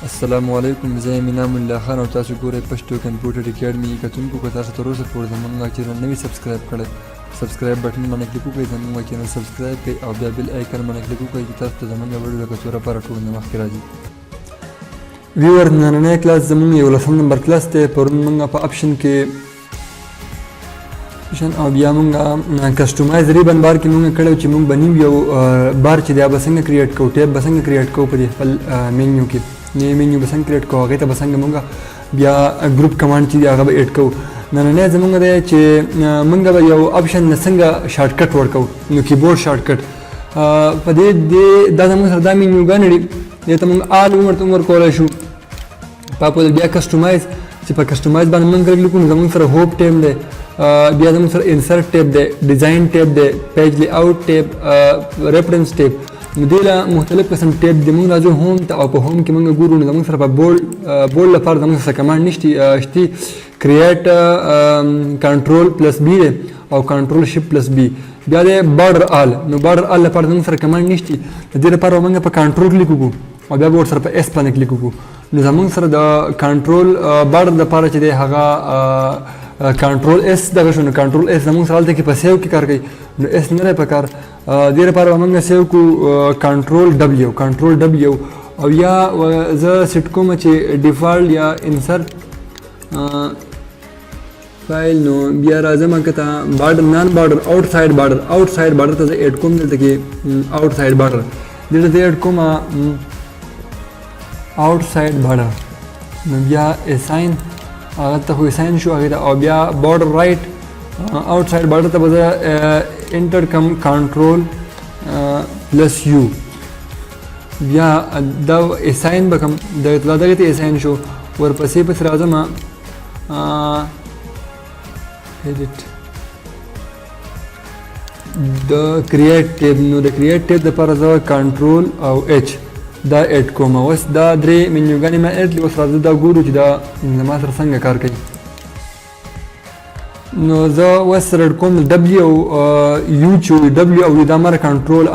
السلام علیکم، زه یم انعام الله خان او تاسو ګورئ پښتو کمپیوټر اکیډمي. کتونکو، که تاسو تر اوسه پورې زمونږ چینل نه وي سبسکرایب کړی، سبسکرایب بټن باندې کلیک وکړئ، زمونږ چینل سبسکرایب کړئ او بیا بیل آیکن باندې کلیک وکړئ چې تاسو ته زمونږ ویډیو د کتو لپاره ټول نه مخکې راځي. ویور، نننی کلاس زمونږ 11 نمبر کلاس دی. پرون مونږ په اپشن کې شن او بیا مونږ کسټمایز ریبن بار کې مونږ کړو چې مونږ بنیو یو بار چې دا به څنګه کریټ کوو، ټیب به څنګه کریټ کوو، په دې خپل مینیو کې نوی مینیو به څنګه کریټ کوو، هغې ته به څنګه مونږ بیا ګروپ کمانډ چې دی هغه به ایډ کوو. نننی زمونږ دی چې مونږ به یو اپشن نه څنګه شارټکټ ورکوو، نو کیبورډ شارټکټ. په دې دې دا زمونږ سره دا مینیوګانې دي، دې ته مونږ آل عمر ته عمر کولی شو. په بیا کسټمایز چې په کسټمایز باندې موږ کلیک وکړو، زموږ سره هوپ ټیب دی، بیا زموږ سره انسرټ ټیب دی، ډیزاین ټیب دی، پیج لی اوټ ټیب، ریفرنس ټیب، نو دې له مختلف قسم ټیب دی. موږ راځو هوم ته او په هوم کې موږ ګورو، نو زموږ سره په بولډ لپاره زموږ سره کمانډ نشته شتي. کریټ کنټرول پلس بی دی او کنټرول شپ پلس بی. بیا دی بارډر آل، نو بارډر آل لپاره زموږ سره کمانډ نشته. د دې لپاره موږ په کنټرول کلیک وکړو او بیا به ورسره په اس باندې کلیک وکړو. نو زمونږ سره د کنټرول بارډر لپاره چې دی هغه کنټرول اس دغه شو. نو کنټرول اس زمونږ سره هلته کې په سیو کې کار کوي، نو اس نه دی پکار. دې لپاره به موږ سیو کو کنټرول ډبلیو، کنټرول ډبلیو، او یا زه سیټ کوم چې ډیفالت یا انسرټ فایل. نو بیا راځم کته بارډر، نان بارډر، آوټ ساید بارډر، آوټ ساید بارډر ته زه ایډ کوم. دلته کې آوټ ساید بارډر دلته زه ایډ کوم، آوټ ساید بارډر. نو بیا اساین هغه ته خو اساین شو هغې ته، او بیا بارډر رائټ آوټ ساید بارډر ته به زه انټر کم کنټرول پلس یو. بیا دا اساین به کوم، د اطلاع دغې ته اساین شو. ورپسې پسې راځم ایډیټ د کریټ ټیب. نو د کریټ ټیب لپاره زه کنټرول او اچ دا ایډ کوم. اوس دا درې مینیوګانې ما ایډ کړې. اوس راځو دا ګورو چې دا زما سره څنګه کار کوي. نو زه اوس رډ کوم ډبلیو او یو، چې ډبلیو او دا مر کنټرول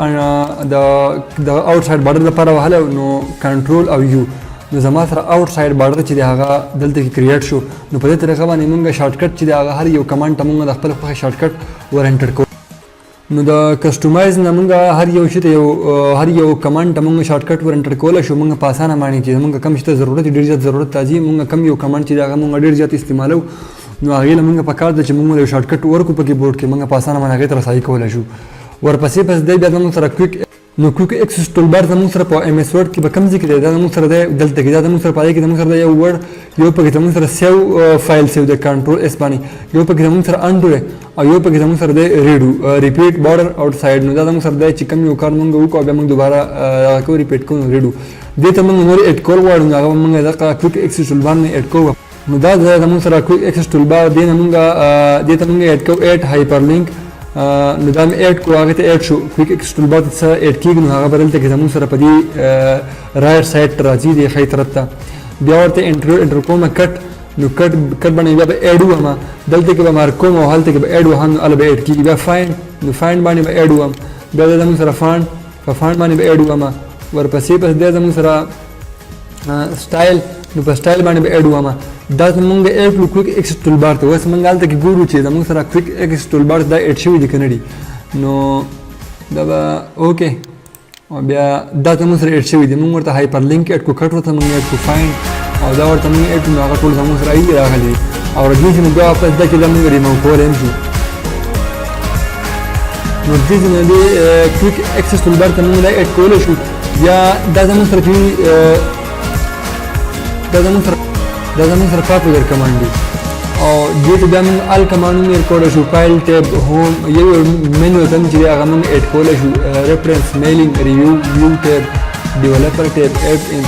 د آوټ ساید بارډر لپاره وهله. نو کنټرول او یو، نو زما سره آوټ ساید بارډر چې دی هغه دلته کې کریټ شو. نو په دې طریقه باندې مونږ شارټکټ چې دی هغه هر یو کمانډ ته مونږ د خپل خوښې شارټکټ ور انټر کوو. نو د کسټمایز نه مونږ هر یو شي ته یو هر یو کمانډ ته مونږ شارټکټ ور انټر کولی شو. مونږ په اسانه باندې چې مونږ کم شي ته ضرورت، ډېر زیات ضرورت راځي، مونږ کم یو کمانډ چې هغه مونږ ډېر زیات استعمالو، نو هغې له مونږ په کار ده چې مونږ یو شارټکټ ورکړو په کیبورډ کې، مونږ په اسانه باندې هغې ته رسایي کولی شو. ورپسې پس دی بیا زموږ سره کویک، نو کویک اکسس ټول بار زموږ سره په ایم اس ورډ کې په کوم ځای کې دی؟ دا زموږ سره دی دلته کې. دا زموږ سره په هغې کې زموږ سره دی یو ورډ، یو پکې زموږ سره سیو فایل سیو دی کنټرول اس باندې، یو پکې زموږ سره انډو دی او یو پکې زموږ سره دی ریډو، ریپیټ بارډر آوټ ساید. نو دا زموږ سره دی چې کوم یو کار مونږ وکړو بیا موږ دوباره هغه کوو، ریپیټ کوو، نو ریډو. دې ته موږ نور ایډ کول غواړو، نو هغه موږ دغه کویک اکسس ټول بار نه ایډ کوو. نو دا زموږ سره کویک اکسس ټول بار دی نه موږ دې ته موږ ایډ کوو ایډ هایپر لینک. نو دا مې ایډ کړو، هغه ته ایډ شو. کویک اکسس ټول بار ته څه ایډ کېږي، نو هغه به دلته کې زموږ سره په دې رایټ سایډ ته راځي، دې ښی طرف ته. بیا ورته انټر کوم کټ، نو کټ کټ باندې بیا به ایډ وهم، دلته کې به مارک کوم او هلته کې به ایډ وهم، نو هله به ایډ کېږي. بیا فایند، نو فایند باندې به ایډ وهم. بیا دا زموږ سره فاند، په فاند باندې به ایډ وهم. ورپسې پس دی زموږ سره سټایل، نو په سټایل باندې به ایډ وهم. دا زمونږ ایډ کړو کویک اکسس ټول بار ته. اوس مونږ هلته کې ګورو چې زمونږ سره کویک اکسس ټول بار دا ایډ شوي دي که نه دي. نو دا به اوکې، او بیا دا زمونږ سره ایډ شوي دي. مونږ ورته هایپر لینک ایډ کړو، کټ ورته مونږ ایډ کړو، فایند او دا ورته مونږ ایډ کړو، نو هغه ټول زمونږ سره ایلي راغلي دي. او دې چې نو بیا واپس دا چې دا مونږ ریموو کولی هم شو. نو دې چې نو دې کویک اکسس ټول بار ته مونږ دا ایډ کولی شو. بیا دا زمونږ سره چې دا زمونږ سره پاپولر کمانډ دي او دې ته بیا موږ ال کمانډ هم ایډ کولی شو. فایل ټیب، هوم، یو مینو ته چې دی هغه موږ ایډ کولی شو، ریفرنس، میلینګ، ریویو، ویو ټیب، ډیولپر ټیب، ایډ ان.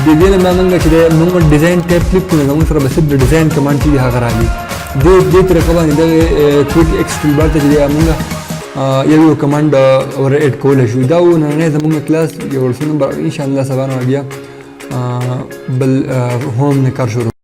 د دې نه بیا موږ چې دی موږ ډیزاین ټیب کلیک کړو، زموږ سره به صرف د ډیزاین کمانډ چې دی هغه راځي. دې طریقه باندې دغه کویک اکس ټول بار ته چې دی موږ یو یو کمانډ ور ایډ کولی شو. دا و نننی زموږ کلاس 11 نمبر. ان شاء الله سبا نه بیا بل هوم نه کار شروع.